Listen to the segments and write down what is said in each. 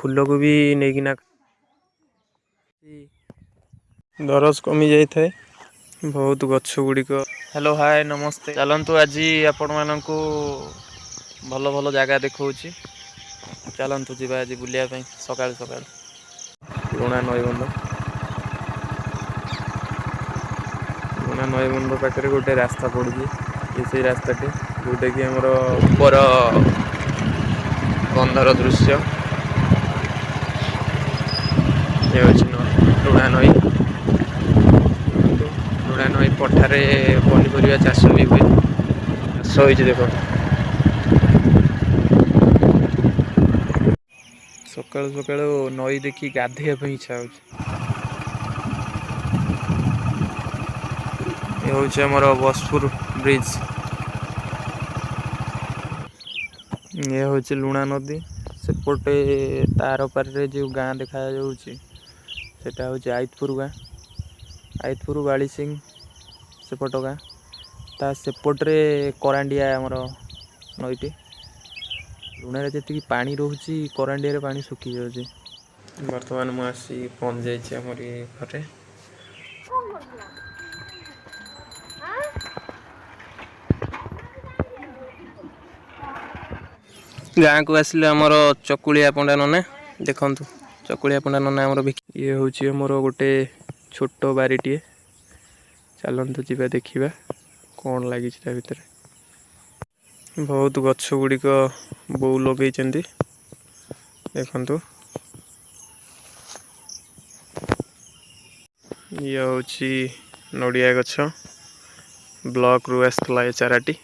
ଫୁଲକୁ ବି ନେଇକିନା ଦରଜ କମି ଯାଇଥାଏ ବହୁତ ଗଛ ଗୁଡ଼ିକ। ହ୍ୟାଲୋ, ହାଏ, ନମସ୍ତେ। ଚାଲନ୍ତୁ, ଆଜି ଆପଣମାନଙ୍କୁ ଭଲ ଭଲ ଜାଗା ଦେଖାଉଛି। ଚାଲନ୍ତୁ ଯିବା ଆଜି ବୁଲିବା ପାଇଁ ସକାଳୁ ସକାଳୁ। ଲୁଣା ନଈବନ୍ଧ। ଲୁଣା ନଈବନ୍ଧ ପାଖରେ ଗୋଟେ ରାସ୍ତା ପଡ଼ୁଛି। ଇଏ ସେଇ ରାସ୍ତାଟି, ଯେଉଁଟାକି ଆମର ଉପର ବନ୍ଧର ଦୃଶ୍ୟ। ଇଏ ହେଉଛି ଲୁଣା ନଈ। ଦେଖନ୍ତୁ, ଲୁଣା ନଈ ପଠାରେ ପନିପରିବା ଚାଷ ବି ହୁଏ। ଚାଷ ହେଇଛି ଦେଖନ୍ତୁ। ସକାଳୁ ସକାଳୁ ନଈ ଦେଖି ଗାଧେଇବା ପାଇଁ ଇଚ୍ଛା ହେଉଛି। ଏ ହେଉଛି ଆମର ବସପୁର ବ୍ରିଜ। ଇଏ ହେଉଛି ଲୁଣା ନଦୀ। ସେପଟେ ତାର ପାରିରେ ଯେଉଁ ଗାଁ ଦେଖାଯାଉଛି, ସେଟା ହେଉଛି ଆଇତପୁର ଗାଁ। ଆଇତପୁର, ବାଳିସିଂ ସେପଟ ଗାଁ। ତା ସେପଟରେ କରାଣ୍ଡିଆ। ଆମର ନଈଟି ଲୁଣାରେ ଯେତିକି ପାଣି ରହୁଛି, କରାଣ୍ଡିଆରେ ପାଣି ଶୁଖି ଯାଉଛି। ବର୍ତ୍ତମାନ ମୁଁ ଆସି ପହଞ୍ଚି ଯାଇଛି ଆମର ଘରେ। ଗାଁକୁ ଆସିଲେ ଆମର ଚକୁଳିଆ ପଣ୍ଡା ନନା। ଦେଖନ୍ତୁ, ଚକୁଳିଆ ପଣ୍ଡା ନନା ଆମର ବିକି। ଇଏ ହେଉଛି ଆମର ଗୋଟେ ଛୋଟ ବାରିଟିଏ। ଚାଲନ୍ତୁ ଯିବା, ଦେଖିବା କ'ଣ ଲାଗିଛି ତା ଭିତରେ। ବହୁତ ଗଛ ଗୁଡ଼ିକ ବୋଉ ଲଗେଇଛନ୍ତି, ଦେଖନ୍ତୁ। ଇଏ ହେଉଛି ନଡ଼ିଆ ଗଛ। ବ୍ଲକରୁ ଆସିଥିଲା ଏ ଚାରାଟି।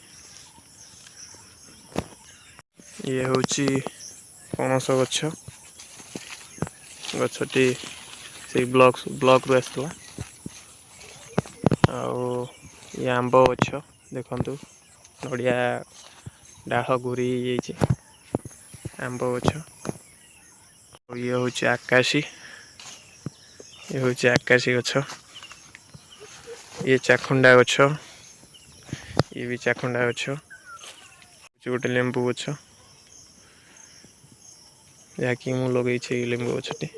ଇଏ ହେଉଛି ପଣସ ଗଛ। ଗଛଟି ସେଇ ବ୍ଲକରୁ ଆସିଥିଲା। ଆଉ ଇଏ ଆମ୍ବ ଗଛ। ଦେଖନ୍ତୁ, ନଡ଼ିଆ ଡାଳ ଘୁରି ହେଇଯାଇଛି। ଆମ୍ବ ଗଛ। ଆଉ ଇଏ ହେଉଛି ଆକାଶୀ। ଇଏ ହେଉଛି ଆକାଶୀ ଗଛ। ଇଏ ଚାଖୁଣ୍ଡା ଗଛ। ଇଏ ବି ଚାଖୁଣ୍ଡା ଗଛ। ହେଉଛି ଗୋଟେ ଲେମ୍ବୁ ଗଛ, ଯାହାକି ମୁଁ ଲଗେଇଛି ଏଇ ଲେମ୍ବୁ ଗଛଟି।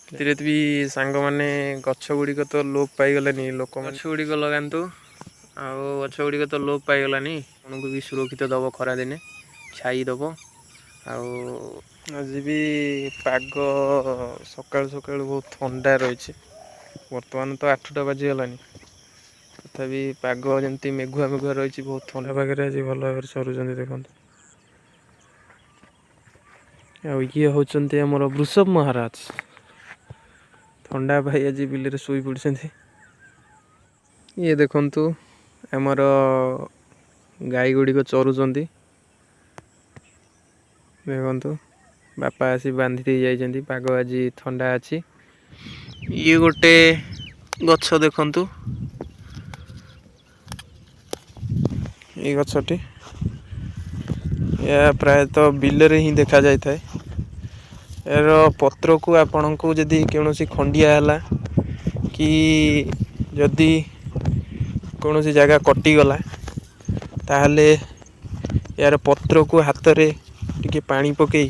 ଏଥିରେ ବି ସାଙ୍ଗମାନେ, ଗଛ ଗୁଡ଼ିକ ତ ଲୋପ ପାଇଗଲାନି। ଲୋକ ଗଛ ଗୁଡ଼ିକ ଲଗାନ୍ତୁ। ଆଉ ଗଛ ଗୁଡ଼ିକ ତ ଲୋପ ପାଇଗଲାନି, ଆପଣଙ୍କୁ ବି ସୁରକ୍ଷିତ ଦେବ, ଖରାଦିନେ ଛାଇ ଦେବ। ଆଉ ଆଜି ବି ପାଗ ସକାଳୁ ସକାଳୁ ବହୁତ ଥଣ୍ଡା ରହିଛି। ବର୍ତ୍ତମାନ ତ 8ଟା ବାଜିଗଲାଣି, ତଥାପି ପାଗ ଯେମିତି ମେଘୁଆ ମେଘୁଆ ରହିଛି। ବହୁତ ଥଣ୍ଡା ପାଗରେ ଆଜି ଭଲ ଭାବରେ ଚରୁଛନ୍ତି, ଦେଖନ୍ତୁ। ଆଉ ଇଏ ହେଉଛନ୍ତି ଆମର ବୃଷଭ ମହାରାଜ। ଥଣ୍ଡା ଭାଇ ଆଜି ବିଲରେ ଶୋଇ ପଡ଼ିଛନ୍ତି। ଇଏ ଦେଖନ୍ତୁ, ଆମର ଗାଈ ଗୁଡ଼ିକ ଚରୁଛନ୍ତି, ଦେଖନ୍ତୁ। ବାପା ଆସି ବାନ୍ଧି ଦେଇ ଯାଇଛନ୍ତି। ପାଗ ଆଜି ଥଣ୍ଡା ଅଛି। ଇଏ ଗୋଟେ ଗଛ, ଦେଖନ୍ତୁ। ଏଇ ଗଛଟି, ଏହା ପ୍ରାୟତଃ ବିଲରେ ହିଁ ଦେଖାଯାଇଥାଏ। ଏହାର ପତ୍ରକୁ ଆପଣଙ୍କୁ ଯଦି କୌଣସି ଖଣ୍ଡିଆ ହେଲା କି ଯଦି କୌଣସି ଜାଗା କଟିଗଲା, ତାହେଲେ ଏହାର ପତ୍ରକୁ ହାତରେ ଟିକେ ପାଣି ପକାଇ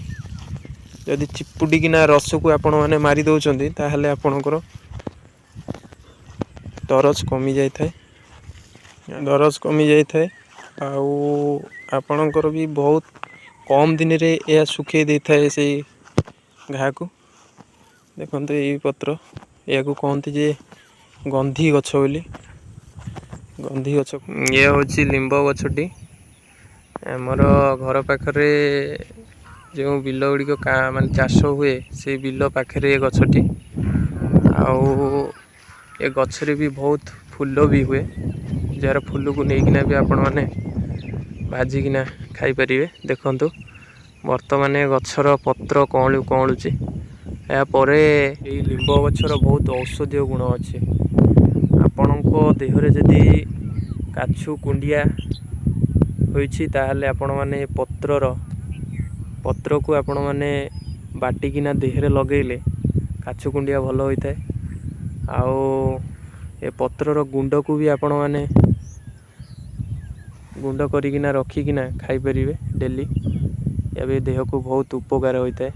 ଯଦି ଚିପୁଡ଼ିକିନା ରସକୁ ଆପଣମାନେ ମାରି ଦେଉଛନ୍ତି, ତାହେଲେ ଆପଣଙ୍କର ଦରଜ କମି ଯାଇଥାଏ। ଦରଜ କମି ଯାଇଥାଏ ଆଉ ଆପଣଙ୍କର ବି ବହୁତ କମ୍ ଦିନରେ ଏହା ଶୁଖେଇ ଦେଇଥାଏ ସେଇ ଘାକୁ। ଦେଖନ୍ତୁ, ଏଇ ପତ୍ର, ଏହାକୁ କହନ୍ତି ଯେ ଗନ୍ଧି ଗଛ ବୋଲି। ଗନ୍ଧି ଗଛ। ଇଏ ହେଉଛି ଲିମ୍ବ ଗଛଟି। ଆମର ଘର ପାଖରେ ଯେଉଁ ବିଲ ଗୁଡ଼ିକ ମାନେ ଚାଷ ହୁଏ, ସେଇ ବିଲ ପାଖରେ ଏ ଗଛଟି। ଆଉ ଏ ଗଛରେ ବି ବହୁତ ଫୁଲ ବି ହୁଏ, ଯାହାର ଫୁଲକୁ ନେଇକିନା ବି ଆପଣମାନେ ଭାଜିକିନା ଖାଇପାରିବେ। ଦେଖନ୍ତୁ, ବର୍ତ୍ତମାନ ଏ ଗଛର ପତ୍ର କଅଁଳୁଛି। ଏହାପରେ ଏଇ ଲିମ୍ବ ଗଛର ବହୁତ ଔଷଧୀୟ ଗୁଣ ଅଛି। ଆପଣଙ୍କ ଦେହରେ ଯଦି କାଛୁ କୁଣ୍ଡିଆ ହୋଇଛି, ତାହେଲେ ଆପଣମାନେ ଏ ପତ୍ରକୁ ଆପଣମାନେ ବାଟିକିନା ଦେହରେ ଲଗେଇଲେ କାଛୁ କୁଣ୍ଡିଆ ଭଲ ହୋଇଥାଏ। ଆଉ ଏ ପତ୍ରର ଗୁଣ୍ଡକୁ ବି ଆପଣମାନେ ଗୁଣ୍ଡ କରିକିନା ରଖିକିନା ଖାଇପାରିବେ ଡେଲି। ଏବେ ଦେହକୁ ବହୁତ ଉପକାର ହୋଇଥାଏ।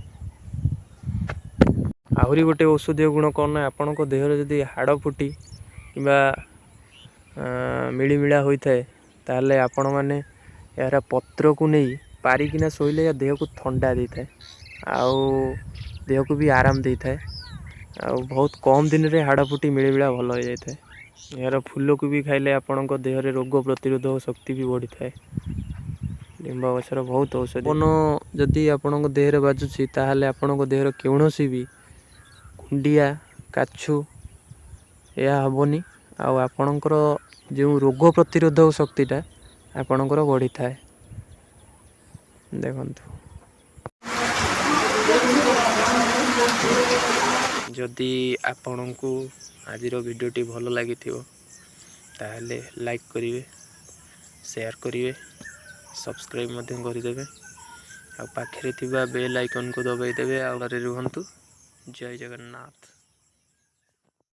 ଆହୁରି ଗୋଟେ ଔଷଧୀୟ ଗୁଣ କ'ଣ ନା, ଆପଣଙ୍କ ଦେହରେ ଯଦି ହାଡ଼ ଫୁଟି କିମ୍ବା ମିଳିମିଳା ହୋଇଥାଏ, ତାହେଲେ ଆପଣମାନେ ଏହାର ପତ୍ରକୁ ନେଇ ପାରିକିନା ଶୋଇଲେ ଏହା ଦେହକୁ ଥଣ୍ଡା ଦେଇଥାଏ ଆଉ ଦେହକୁ ବି ଆରାମ ଦେଇଥାଏ, ଆଉ ବହୁତ କମ୍ ଦିନରେ ହାଡ଼ ଫୁଟି ମିଳିମିଳା ଭଲ ହୋଇଯାଇଥାଏ। ଏହାର ଫୁଲକୁ ବି ଖାଇଲେ ଆପଣଙ୍କ ଦେହରେ ରୋଗ ପ୍ରତିରୋଧକ ଶକ୍ତି ବି ବଢ଼ିଥାଏ। ଲିମ୍ବ ଗଛର ବହୁତ ଔଷଧ। ପବନ ଯଦି ଆପଣଙ୍କ ଦେହରେ ବାଜୁଛି, ତାହେଲେ ଆପଣଙ୍କ ଦେହର କୌଣସି ବି କୁଣ୍ଡିଆ କାଛୁ ଏହା ହେବନି, ଆଉ ଆପଣଙ୍କର ଯେଉଁ ରୋଗ ପ୍ରତିରୋଧକ ଶକ୍ତିଟା ଆପଣଙ୍କର ବଢ଼ିଥାଏ। ଦେଖନ୍ତୁ, ଯଦି ଆପଣଙ୍କୁ ଆଜିର ଭିଡ଼ିଓଟି ଭଲ ଲାଗିଥିବ, ତାହେଲେ ଲାଇକ୍ କରିବେ, ସେୟାର କରିବେ, ସବସ୍କ୍ରାଇବ୍ ମଧ୍ୟ କରିଦେବେ ଆଉ ପାଖରେ ଥିବା ବେଲ୍ ଆଇକନ୍କୁ ଦବାଇ ଦେବେ। ଆଉ ଘରେ ରୁହନ୍ତୁ। ଜୟ ଜଗନ୍ନାଥ।